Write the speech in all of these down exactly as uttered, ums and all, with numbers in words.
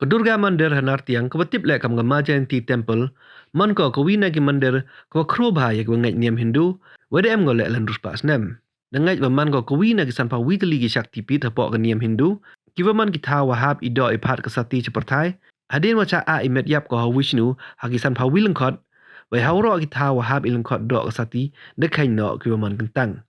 Ka Durga Mandir ha Nartiang, kaba tip leh kam ka Ma Jayanti Temple, man ko kawi na ki mandir kaba khroo bha ya kiwa ngait niam Hindu, wei da em ko leh lyngkhot spah snem. Da ngait wa man ko kawi na ki sanphaw wi tylli ki Shakti Peeth hapoh ka niam Hindu, kiwa man ki thaw wa hap i doh i phad ka sati cha pyrthai, hadien wa chah ah i met yap ko ha Vishnu ha ki sanphaw wi lyngkhot, wei hawaroh ki thaw wa hap i lyngkhot doh ka sati, da kheiñ noh kiwa man kyntang.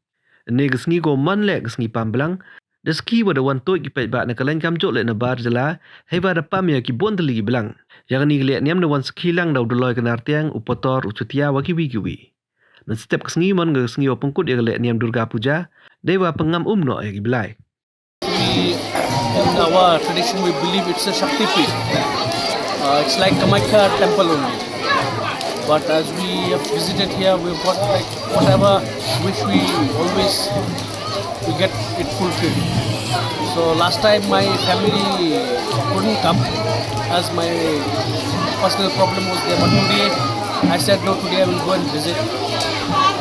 Ynne ka sngi ko man leh ka sngi pam blang, da sakhi wa da wan tuid ki paidbah na ka lain kamjooh leh na bar jylla, heiwa da pam ya ki boon tylli ki blang. Ya kani ka lehniam da wan sakhi lang da u Dolloi ka Nartiang, u Pator, u Chutia wa kiwi kiwi. Mynstep ka sngi man ka sngi wa pynkut ya ka lehniam Durga Puja, deiwa pyngam um noh ya ki blai. We, in our tradition, we believe it's a Shakti Peeth. Uh, it's like Kamakhya temple only. But as we have visited here, we've got, like, whatever wish we always, we get it fulfilled. So last time my family couldn't come as my personal problem was there, but today I said, "No, today I will go and visit."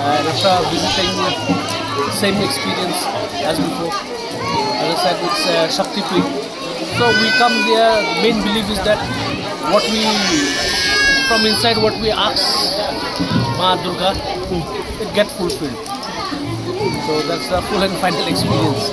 And after visiting, same experience as before. As I said, it's a Shakti Peeth. So we come there, main belief is that what we, from inside what we ask Ma Durga, it get fulfilled. So that's the full and final experience.